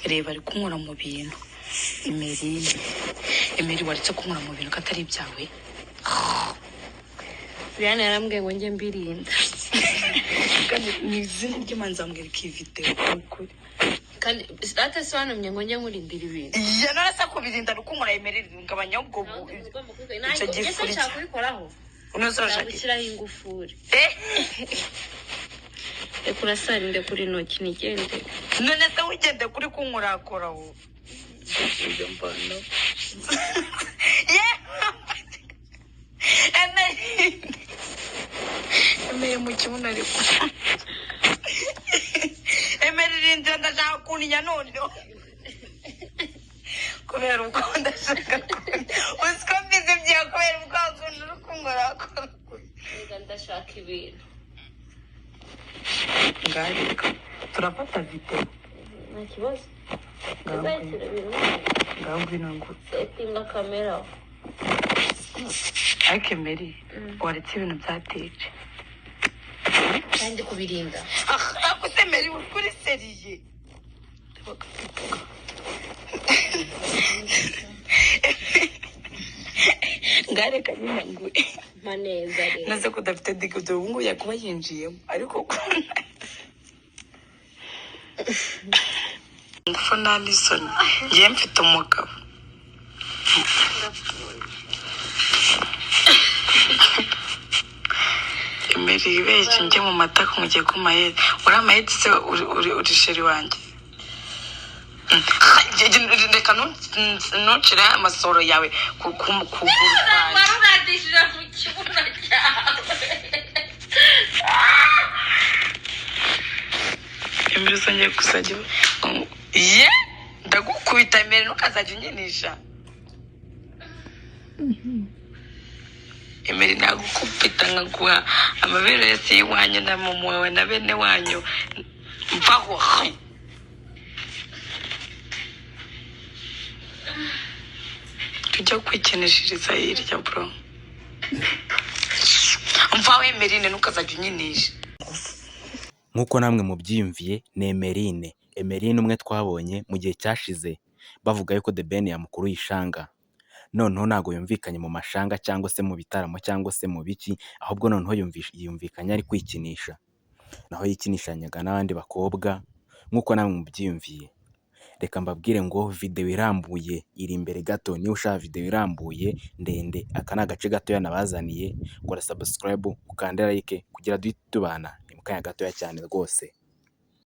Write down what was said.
Reba, ari kunkura mu bintu. Emerine, Emeri, waretse kunkura mu bintu ko atari ibyawe? Brian yarambwiye ngo njye mbirinda. Kandi ni izina ry'Imana, nzamwereka iyi videwo, ni ukuri. Kandi ate se wantumye ngo njye nkurindira ibintu? Iya, none se kubirinda ni ukunkura? Emerine, ngabanya ubwo icyo ese gifuri. Nshaka kubikoraho. Unoze urashaka? Gushyiraho ingufuri. Eh. Reka urasarinde kuri intoki nigendere. None se wigende kuri kunkurakora wowe ibyo mbona ye. Emerine, Emeri, mu kibuno ariko Emeri, rindira, ndashaka kuntinya noneho kubera ubwo ndashaka kuntinya. Uzi ko mbizi byawe kubera ubwo kuntu uri kunkorakora? Reka, ndashaka ibintu. Ngareka turafata videwo. Nta kibazo. Ngaho. Tuzakira ibintu. Ngaho ngwino ngo Setinga kamera. Ariko Emeri, waretse ibintu bya teje? Kandi kubirinda. Ariko se Emeri, uri kuri sérieux? Ngareka nyine ngure. Mpa neza rero. Naze ko udafite digidi, ubu ngubu yakuba yinjiyemo, ariko ngufu nta n'isoni, ngewe mfite umugabo. Ndapfuye. Emeri, ibeshye njye mu matako mugiye ku mayedi, uri amayedi se? Uri chéri wanjye. Reka ntuncire amasoro yawe ku kuguru kwanjye. Warunadishije mu kibuno cyawe. Emeri, uzongeye kuzajya ye, ndagukubita. Emeri, ntukazajya unyinisha. Emeri, nagukubita nkaguha amabere yose y'iwanyu na mama wawe na bene wanyu. Mvaho. Tujya kwikinishiriza hirya, bro. Mvaho Emerine, ntukazajya unyinisha. Nk'uko namwe mubyiyumviye, ni Emerine. Emerine umwe twabonye mu gihe cyashize bavuga yuko The Ben yamukuruye ishanga. Noneho ntabwo yumvikanye mu mashanga cyangwa se mu bitaramo cyangwa se mu biki, ahubwo noneho yumvikanye ari kwikinisha. Naho yikinishanyaga n'abandi bakobwa nk'uko namwe mubyiyumviye. Reka mbabwire ngo videwo irambuye iri imbere gato, niba ushaka videwo irambuye ndende, aka ni agace gatoya nabazaniye, kora subscribe, ukande like kugira duhite tubana, ni mu kanya gatoya cyane rwose.